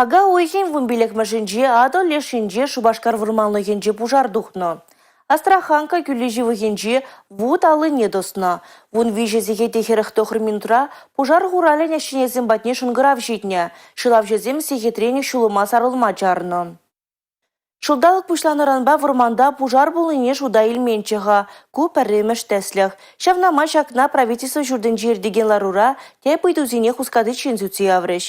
Ака уйӑхӗн 15-мӗшӗнче Атӑл леш енче Шупашкар вӑрманлӑхӗнче пушар тухнӑ. Астраханка кӳлли ҫывӑхӗнче вут аллине тӑснӑ. 13 сехет те 49 минутра пушар хуралӗн ӗҫченӗсем патне шӑнкӑрав ҫитнӗ. Ҫӑлавҫӑсем сехетрен ҫулӑма сарӑлма чарнӑ. Ҫулталӑк пуҫланнӑранпа вӑрманта пушар пулнине шута илменччӗ-ха. Ку пӗрремӗш тӗслӗх. Ҫавна май ҫакна Правительство ҫуртӗнче иртекен ларура тӗп ыйтусене хускатиччен сӳтсе яврӗҫ.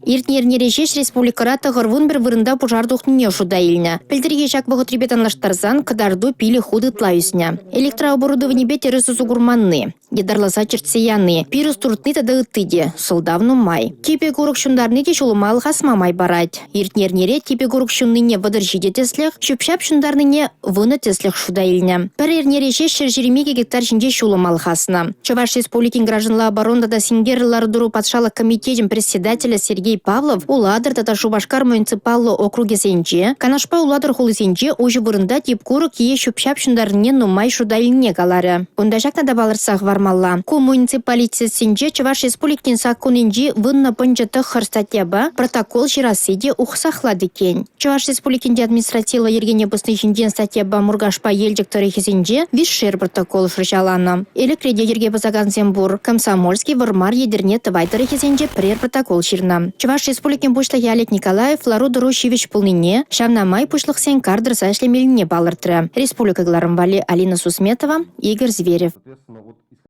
Иртнӗ эрнере ҫеҫ республикӑра 91 вырӑнта пушар тухнине шута илнӗ. Пӗлтӗрхи ҫак вӑхӑтрипе танлаштарсан кӑтарту 5 хут ытла ӳснӗ. Электрооборудованипе тӗрӗс усӑ курманни, ятарласа чӗртсе яни, пирус туртни тата ытти те – сӑлтав нумай. Типӗ курӑк ҫунтарни те ҫулӑма алхасма май парать. Иртнӗ эрнере типӗ курӑк ҫуннине 37 тӗслӗх, ҫӳп-ҫап ҫунтарнине вунӑ тӗслӗх шута илнӗ. Пӗр эрнере ҫеҫ 122 гектар ҫинче ҫулӑм алхаснӑ. Чӑваш Республикин гражданла оборона тата синкерлӗ лару-тӑру патшалӑх комитечӗн председателӗ Сергей Павлов Улатӑр тата Шупашкар муниципаллӑ округӗсенче, Канашпа Улатӑр хулисенче уҫӑ вырӑнта тип курӑк е ҫӳп-ҫап ҫунтарнине нумай шута илнине каларӗ. Кунта ҫакна та палӑртса хӑвармалла. Ку муниципалитетсенче Чӑваш Республикин саккунӗнчи вуннӑ пӑнчӑ тӑххӑр статьяпа протокол ҫырасси те уксахлать иккен. Чӑваш Республикинчи административлӑ йӗркене пӑсни ҫинчен статьяпа Муркашпа Елчӗк тӑрӑхӗсенче виҫшер протокол шӑрҫаланӑ. Элӗкре те йӗрке пӑсакансем пур. Комсомольски, Вӑрмар, Етӗрне, Тӑвай тӑрӑхӗсенче пӗрер протокол ҫырнӑ. Чӑваш Республикин Пуҫлӑхӗ Олег Николаев лару-тӑру ҫивӗч пулнине, ҫавна май пуҫлӑхсен кар тӑрса ӗҫлемеллине палӑртрӗ. Республика кӑларӑм валли Алина Сусметова, Игорь Зверев.